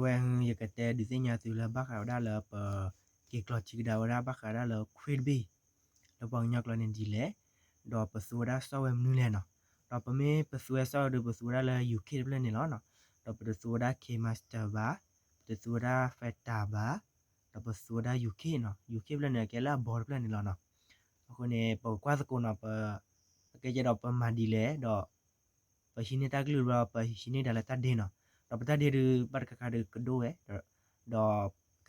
ဝဲ ယကတဲဒုးသ့ၣ်ညါသုလၢဘၣ်ဃးဝဲဒၣ်လၢပက့ၤကျီၢ်ထံကဒါဝဲဒၣ်ဘၣ်ဃးဒၣ်လၢ ခွ့တဘ့ၣ် လၢပှၤကညီကျိာ်န့ၣ်ဒ်လဲၣ်, ဒီးပသူဝဲဒၣ် software မနုၤလဲၣ်နီၤ. ဒီးပမ့ၢ်ပသူဝဲ software ဒီး ပသူဝဲဒၣ်လၢ ယူၣ်ခ့ၣ် တဖျၢၣ်န့ၣ်လီၤနီၤ. ဒီးပတသူဝဲဒၣ် KineMaster ဘၣ်, ပတသူဝဲဒၣ် Fighter ဘၣ်, ဒီးပသူဝဲဒၣ် ယူၣ်ခ့ၣ်နီၤ. ယူၣ်ခ့ၣ် တဖျၢၣ်န့ၣ်ကဲလၢအဘီတဖျၢၣ်န့ၣ်လီၤနီၤ. အဃိန့ၣ် ပကကွၢ်သကိးနီၤ, ပ အကဲကဲဒီးပမၤဒ်လဲၣ်ဒီး ပဟံးန့ၢ်တၢ်ကလုၢ်ဘျီ ပဟံးန့ၢ်ဒၣ်လၢတၢ်ဒ့နီၤ. ဒီးပတၢ်ဒ့ဒုး ဘၣ်တခါခါဒီးကဒိၣ်ဝဲ ဒီး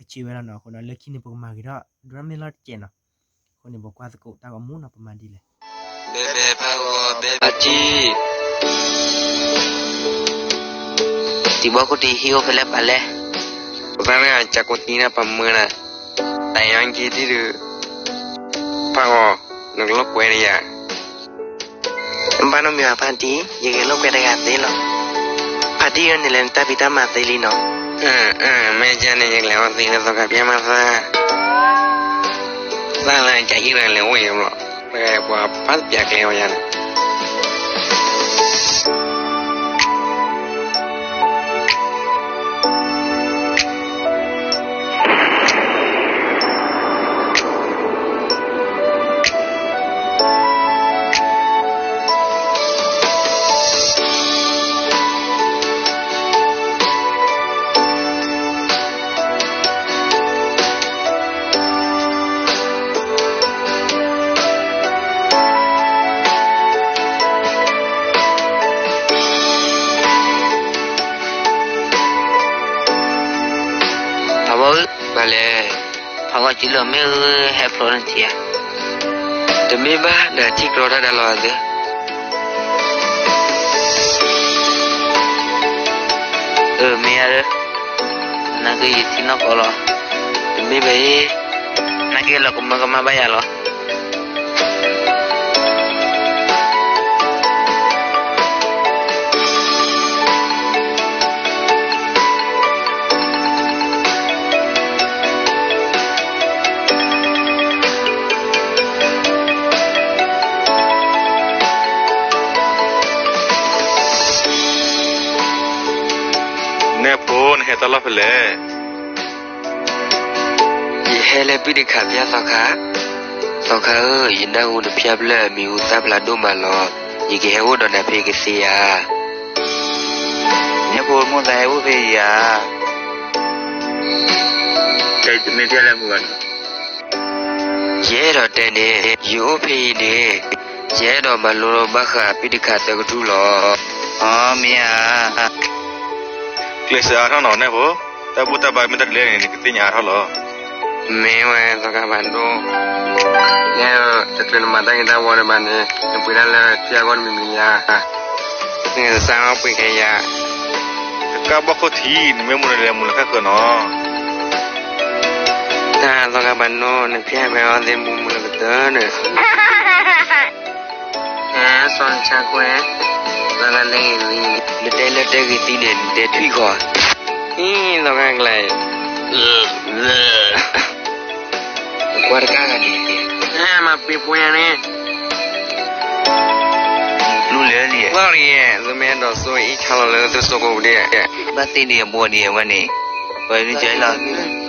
ကဆံးဝဲလီၤနီၤ. အဃိန့ၣ် လၢခံန့ၣ် ပကမၤဂ့ၤထီၣ်ဒိၣ်မ့ၢ်လီၤတကဲးနီၤ. အဃိန့ၣ် ပကွၢ်သကိးတၢ်ဂီၤမူနီၤ, ပမၤဒ်လဲၣ်. ဘဲဘဲဖးဂီၤ ဘဲဘဲထံ တံၤဘီခိၣ်တံၤ ဟံၣ်အိၣ်ဖဲလဲၣ်ပာ်လဲၣ်. ပသးမ့ၢ်အကၢကိးတံၤန့ၣ် ပမုာ်နၤ, တၢ်ယီက့ၤတံၤဒုး ဖးဂီၤ နကလိာ်ကွဲဒံးယၤ. ဘၣ်နီတမံၤဘၣ်ဖါတံၢ်, ယကလိာ်ကွဲတဂၤသ့လီၤ. ဖါတံၢ်အံၤန့ၣ်လဲၤနတၢ်ဖံးတၢ်မၤသ့လံနီၤ. မ့ၢ်ကန့ၣ် ယကလဲၤအီသံးလၢသီခါပျဲမးသၣ်, သၣ်လၢကဟံၣ်လၢလဲၤအိၣ်ယံၤဘျီ, ပှၤဖးတပျးကျဲအီၤယၤန့ၣ်. ဖးဘီဧၢ, ဘၣ်လဲၣ်, ဖးဂီၤကံလၢမ့ၢ်ဧၢ, ဟဲဖျိနထံဧါ. တမ့ၢ်ဘၣ်ဒီး ထံၣ်ကြီတၢ်ဒၣ်လီၤသ့. အၢ မ့ၢ်ဧါ, နာ်က့ယထံၣ်နီၢ်ကီၢ်လီၤ. တမ့ၢ်ဘၣ်အံၤ, နာ်က့လီၤကမၢကမၣ်ဘၣ်ယၤလီၤ. နဲၣ်ဖိ နဟဲတၢ်လီၢ်ဖဲလဲၣ်. ယဟဲလၢပံၣ်တခးဖၠၣ်သီခါ. သီခါဧၢ, ယနၢ်ဟူနဖၠၣ်ဖျၢၣ်အမံၤဟူသၣ်ဖျါဒိၣ်မးလီၤ. ယကဟဲအိၣ်ဒီးနၤဖဲကသ့ဧါ. နဲၣ်ဖိ မိၢ်သးဟဲအိၣ်ဖဲအံၤဧါ. ယအဲၣ်ဒိးတဲန့ၣ် ယအိၣ်ဖဲအံၤန့ၣ် ယအဲၣ်ဒိးမၤလိဘၣ်ဃးပံၣ်တခးသၢကထူၣ်လီၤ. အီ မ့ၢ်ဧါ. ကျဲးစၢးအါထီၣ်နီၤနဲၣ်ဖိ, တၢ်ဘူၣ်တၢ်ဘါမ့ၢ်တၢ်ဒ်လဲၣ်န့ၣ် နကသ့ၣ်ညါအါထီၣ်လီၤ. မ့ၢ်ဝဲ သီခါဘၣ်ဒိ, နဲၣ်ဧၢ, တချုးနမၤတၢ်ဂ့ၤတၢ်ဝါဒံးဘၣ်န့ၣ် နပှ့ၤတၢ်လၢထံအဂီၢ်တမံၤမံၤဧါ. နကစၢ်ပှ့ၤခဲယၤ, တကးဘီၣ်ခိၣ်ထံး နမ့ၢ်မူနလဲၤမူလၢခၣ်ဃၢၤနီၤ. တၢ်သီခါဘၣ်ဒိ, နဖၠၣ်ဖဲအီသ့ၣ်မူမူလၢကတၢၢ်န့ၣ်. အဲ စီၤနဆါကွဲ, သီခါလဲၤဂ့ၤလံ, နတဲလၢတဲဂ့ၤသံန့ၣ် နတဲထွံၣ်ဃီ. အံၤ သီခါကျဲ, ကွၢ်တကးဂၤန့ၣ်, အဲ မၤပ့ၤပှဲၤန့ၣ်, မူပျူၢ်လၢလံ, ဘၣ်ရံ, သုမ့ၢ်အဲၣ်ဒိးဆိအံၣ်ဆါလီၤလၢသုစိကိးပူၤဒံး, ဘၣ်သ့န့ၣ်အဘိန့ၣ်အဝဲန့ၣ်, ပှၤန့ၣ်ကလီၤ.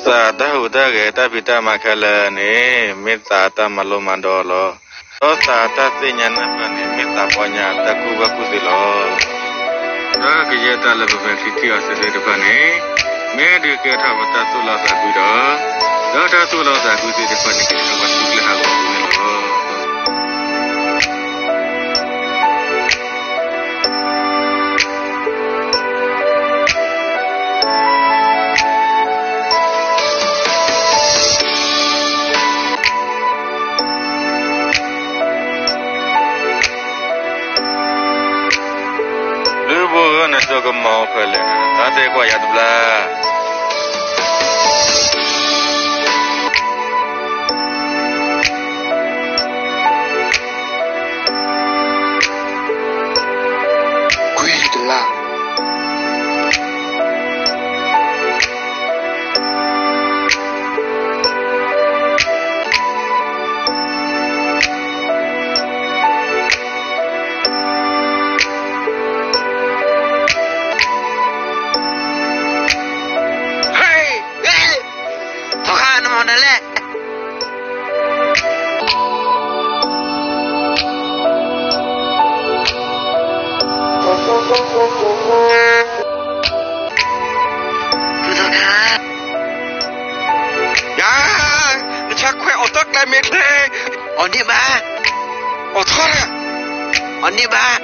သးတၢ်ဟူးတၢ်ဂဲၤတၢ်ဖံးတၢ်မၤခဲလၢာ်န့ၣ် မ့ၢ်သးတၢ်မၤလိမၤဒိးလီၤ. ဒီးသးတၢ်သ့ၣ်ညါနၢ်ပၢၢ်န့ၣ် မ့ၢ်သးပီညါတၢ်ကူၣ်ဘၣ်ကူၣ်သ့လီၤ. ဒီးကယဲၢ်တၢ်လၢပပဲာ်ထံထံအီၤသ့ၣ်တဖၣ်န့ၣ် မ့ၢ်ဒုးကဲထီၣ်ပတၢ်သူၣ်လီသးကွံဒီး, ဒီးတၢ်သူၣ်လီသးကွံသ့ၣ်တဖၣ်န့ၣ် ကဲထီၣ်ပှၤထူကျဲဟးဂီၤန့ၣ်လီၤ. ဒုးဘိဂၢၢ်နစိကမီၤအိၣ်ဖဲလဲၣ်, တၢ်တဲကွၢ်ယၤတဘျီ. ခွံတလါ. ပုၢ်သီခါ, ယၤ, နဆါခွဲးအီၣ်တၢ်ကျဲမ့ၢ်ချ့, အီၣ်န့ၢ်ဘၣ်, အီၣ်ထီၣ်, အီၣ်န့ၢ်ဘၣ်,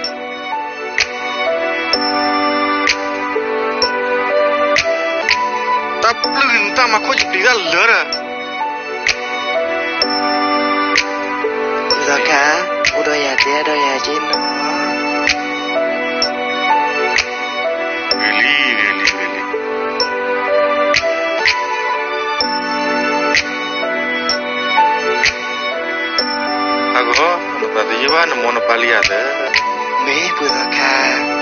တၢ်ပျုၢ်နတၢ်မၤခိၣ်ယပျံၤတၢ်လၢာ်ဒီး ပုၢ်သီခါ, အိၣ်ဒီးယၤတဲဒီးယၤက့နီၤ, ဂ့ၤလံ ဂ့ၤလံ ဂ့ၤလံ, အဂီၢ်, နသးသယုၢ်ဘၣ်နမိၢ်နပၢ်လံဧါသၢ, မ့ၢ်ပုၢ်သီခါ